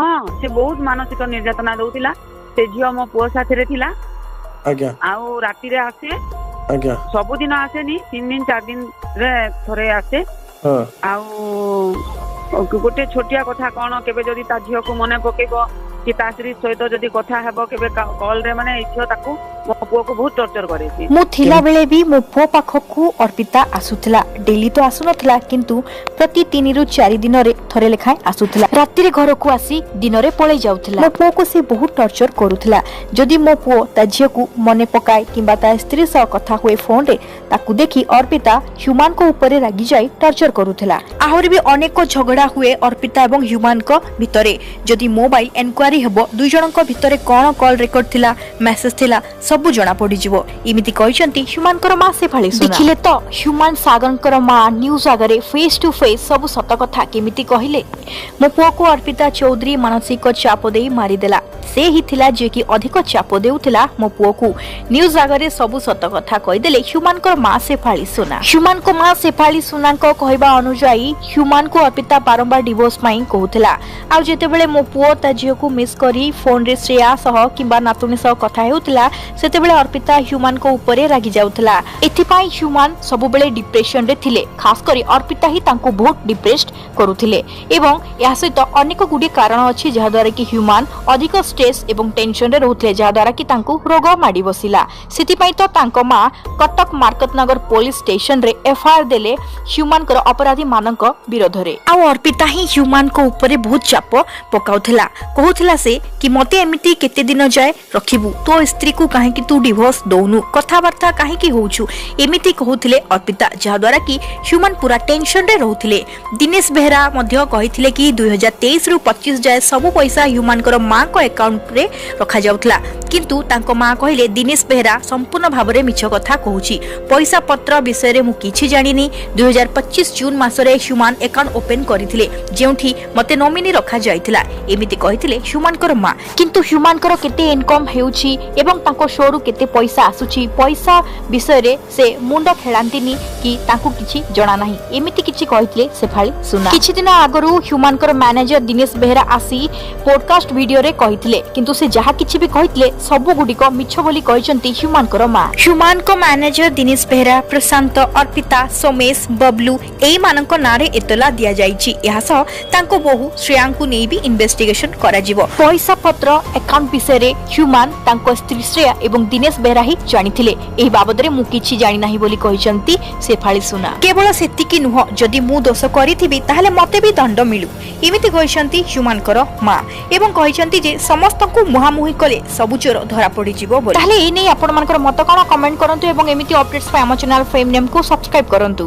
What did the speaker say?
ହଁ, ସେ ବହୁତ ମାନସିକ ନିର୍ଯାତନା ଦଉଥିଲା। ସେ ଝିଅ ମୋ ପୁଅ ସାଥିରେ ଥିଲା। ଆଜ୍ଞା। ଆଉ ରାତିରେ ଆସେ। ଆଜ୍ଞା। ସବୁଦିନ ଆସେନି, 3 ଦିନ 4 ଦିନରେ ଥରେ ଆସେ। ହଁ। ଆଉ ଗୋଟେ ଛୋଟିଆ କଥା କଣ, କେବେ ଯଦି ତା ଝିଅକୁ ମନେ ପକେଇବ କି ତା ସ୍ତ୍ରୀ ସହିତ ଯଦି କଥା ହେବ କେବେ କଲରେ, ମାନେ ଏଇ ଝିଅ ତାକୁ, ମୋ ପୁଅକୁ ବହୁତ ଟର୍ଚର କରେ। ମୁଁ ଥିଲାବେଳେ ବି ମୋ ପୁଅ ପାଖକୁ ଅର୍ପିତା ଆସୁଥିଲା। ଡେଲି ତ ଆସୁନଥିଲା, କିନ୍ତୁ ପ୍ରତି 3ରୁ 4 ଦିନରେ ଥରେ ଲେଖାଏଁ ଆସୁଥିଲା। ରାତିରେ ଘରକୁ ଆସି ଦିନରେ ପଳେଇ ଯାଉଥିଲା। ମୋ ପୁଅକୁ ସେ ବହୁତ ଟର୍ଚର କରୁଥିଲା। ଯଦି ମୋ ପୁଅ ତା ଝିଅକୁ ମନେ ପକାଏ କିମ୍ବା ତା ସ୍ତ୍ରୀ ସହ କଥା ହୁଏ ଫୋନରେ, ତାକୁ ଦେଖି ଅର୍ପିତା ହ୍ୟୁମାନଙ୍କ ଉପରେ ରାଗିଯାଇ ଟର୍ଚର କରୁଥିଲା। ଆହୁରି ବି ଅନେକ ଝଗଡ଼ା ହୁଏ ଅର୍ପିତା ଏବଂ ହ୍ୟୁମାନଙ୍କ ଭିତରେ। ଯଦି ମୋବାଇଲ ଏନକ୍ୱାରି ହେବ, ଦୁଇ ଜଣଙ୍କ ଭିତରେ କ'ଣ କଲ୍ ରେକର୍ଡ ଥିଲା, ମେସେଜ ଥିଲା, ସବୁ ଜଣା ପଡ଼ିଯିବ। ଏମିତି କହିଛନ୍ତି ହ୍ୟୁମାନଙ୍କର ମା ଶେଫାଳି। ଦେଖିଲେ ତ ହ୍ୟୁମାନ ସାଗରଙ୍କର ମା ନ୍ୟୁଜ୍ ଆଗରେ ଫେସ୍ ଟୁ ଫେସ୍ ସବୁ ସତ କଥା କେମିତି କହିଲେ। ମୋ ପୁଅକୁ ଅର୍ପିତା ଚୌଧୁରୀ ମାନସିକ ଚାପ ଦେଇ ମାରିଦେଲା। ସେ ହିଁ ଥିଲା ଯିଏକି ଅଧିକ ଚାପ ଦେଉଥିଲା ମୋ ପୁଅକୁ। ନ୍ୟୁଜ୍ ଆଗରେ ସବୁ ସତ କଥା କହିଦେଲେ ହ୍ୟୁମାନଙ୍କର ମା ଶେଫାଳି ସୁନା। ହ୍ୟୁମାନଙ୍କ ମା ଶେଫାଳି ସୁନାଙ୍କ କହିବା ଅନୁଯାୟୀ ହ୍ୟୁମାନକୁ ଅର୍ପିତା ବାରମ୍ବାର ଡିଭୋର୍ସ ପାଇଁ କହୁଥିଲା। ଆଉ ଯେତେବେଳେ ମୋ ପୁଅ ତା ଝିଅକୁ ମିସ୍ କରି ଫୋନରେ ଶ୍ରେୟା ସହ କିମ୍ବା ନାତୁଣୀ ସହ କଥା ହେଉଥିଲା, ସେତେବେଳେ ଅର୍ପିତା ହ୍ୟୁମାନଙ୍କ ଉପରେ ରାଗି ଯାଉଥିଲା। ଏଥିପାଇଁ ହ୍ୟୁମାନ ସବୁବେଳେ ଡିପ୍ରେସନରେ ଥିଲେ। ଖାସ କରି ଅର୍ପିତା ହିଁ ତାଙ୍କୁ ବହୁତ ଡିପ୍ରେସ୍ଡ କରୁଥିଲେ। ଏବଂ ଏହା ସହିତ ଅନେକ ଗୁଡ଼ିଏ କାରଣ ଅଛି ଯାହାଦ୍ୱାରା କି ହ୍ୟୁମାନ ଅଧିକ ଷ୍ଟ୍ରେସ୍ ଏବଂ ଟେନସନରେ ରହୁଥିଲେ, ଯାହାଦ୍ୱାରା କି ତାଙ୍କୁ ରୋଗ ମାଡ଼ି ବସିଲା। ସେଥିପାଇଁ ତ ତାଙ୍କ ମା କଟକ ମାର୍କତନଗର ପୋଲିସ ଷ୍ଟେସନରେ ଏଫଆଇଆର ଦେଲେ ହ୍ୟୁମାନଙ୍କର ଅପରାଧୀମାନଙ୍କ ବିରୋଧରେ। ଆଉ ଅର୍ପିତା ହିଁ ହ୍ୟୁମାନଙ୍କ ଉପରେ ବହୁତ ଚାପ ପକାଉଥିଲା। କହୁଥିଲା ସେ କି ମତେ ଏମିତି କେତେ ଦିନ ଯାଏ ରଖିବୁ, ତୋ ସ୍ତ୍ରୀକୁ କାହିଁକି ତୁ ଡିଭୋର୍ସ ଦଉନୁ, କଥାବାର୍ତ୍ତା କାହିଁକି ହଉଛୁ, ଏମିତି କହୁଥିଲେ ଅର୍ପିତା, ଯାହାଦ୍ୱାରା କି ହ୍ୟୁମାନ ପୁରା ଟେନସନରେ ରହୁଥିଲେ। ଦିନେଶ ବେହେରା ମଧ୍ୟ କହିଥିଲେ କି 2023ରୁ 25 ଯାଏ ସବୁ ପଇସା ହ୍ୟୁମାନଙ୍କର ମାଙ୍କ ଆକାଉଣ୍ଟରେ ରଖାଯାଉଥିଲା। କିନ୍ତୁ ତାଙ୍କ ମା କହିଲେ ଦିନେଶ ବେହେରା ସମ୍ପୂର୍ଣ୍ଣ ଭାବରେ ମିଛ କଥା କହୁଛି, ପଇସା ପତ୍ର ବିଷୟରେ ମୁଁ କିଛି ଜାଣିନି। 2025 ଜୁନ୍ ମାସରେ ହ୍ୟୁମାନ ଆକାଉଣ୍ଟ ଓପେନ୍ କରିଥିଲେ, ଯେଉଁଠି ମୋତେ ନୋମିନି ରଖାଯାଇଥିଲା, ଏମିତି କହିଥିଲେ ହ୍ୟୁମାନଙ୍କର ମା। କିନ୍ତୁ ହ୍ୟୁମାନଙ୍କର କେତେ ଇନକମ୍ ହେଉଛି ଏବଂ ତାଙ୍କ ଶୋରୁ କେତେ ପଇସା ଆସୁଛି, ପଇସା ବିଷୟରେ ସେ ମୁଣ୍ଡ ଖେଳାନ୍ତିନି କି ତାଙ୍କୁ କିଛି ଜଣା ନାହିଁ, ଏମିତି କିଛି କହିଥିଲେ ଶେଫାଳି ସୁନା। କିଛି ଦିନ ଆଗରୁ ହ୍ୟୁମାନଙ୍କର ମ୍ୟାନେଜର ଦିନେଶ ବେହେରା ଆସି ପୋଡକାଷ୍ଟ ଭିଡିଓରେ କହିଥିଲେ, କିନ୍ତୁ ସେ ଯାହା କିଛି ବି କହିଥିଲେ ସବୁଗୁଡ଼ିକ ମିଛ ବୋଲି କହିଛନ୍ତି ହ୍ୟୁମାନଙ୍କର ମା। ହ୍ୟୁମାନଙ୍କ ମ୍ୟାନେଜର ଦିନେଶ ବେହେରା, ପ୍ରଶାନ୍ତ, ଅର୍ପିତା, ସୋମେଶ, ବବଲୁ ଏଇମାନଙ୍କ ନାଁରେ ଏତଲା ଦିଆଯାଇଛି। ଏହା ସହ ତାଙ୍କ ବୋହୂ ଶ୍ରେୟାଙ୍କୁ ନେଇ ବି ଇନଭେଷ୍ଟିଗେସନ କରାଯିବ। ପଇସା ପତ୍ର ଆକାଉଣ୍ଟ ବିଷୟରେ ହ୍ୟୁମାନ, ତାଙ୍କ ସ୍ତ୍ରୀ ଶ୍ରେୟା ଏବଂ ଦିନେଶ ବେହେରା ହିଁ ଜାଣିଥିଲେ। ଏହି ବାବଦରେ ମୁଁ କିଛି ଜାଣିନାହିଁ ବୋଲି କହିଛନ୍ତି ଶେଫାଳି ସୁନା। କେବଳ ସେତିକି ନୁହଁ, ଯଦି ମୁଁ ଦୋଷ କରିଥିବି ତାହେଲେ ମତେ ବି ଦଣ୍ଡ ମିଳୁ, ଏମିତି କହିଛନ୍ତି ହ୍ୟୁମାନଙ୍କର ମା। ଏବଂ କହିଛନ୍ତି ଯେ ସମସ୍ତଙ୍କୁ ମୁହାଁମୁହିଁ କଲେ ସବୁ ଚୋର ଧରା ପଡ଼ିଯିବ ବୋଲି। ତାହେଲେ ଏ ନେଇ ଆପଣମାନଙ୍କର ମତ କ'ଣ କମେଣ୍ଟ କରନ୍ତୁ ଏବଂ ଏମିତି ଅପଡେଟ୍ସ ପାଇଁ ଆମ ଚ୍ୟାନେଲ ଫେମ୍ ନେମ୍କୁ ସବସ୍କ୍ରାଇବ କରନ୍ତୁ।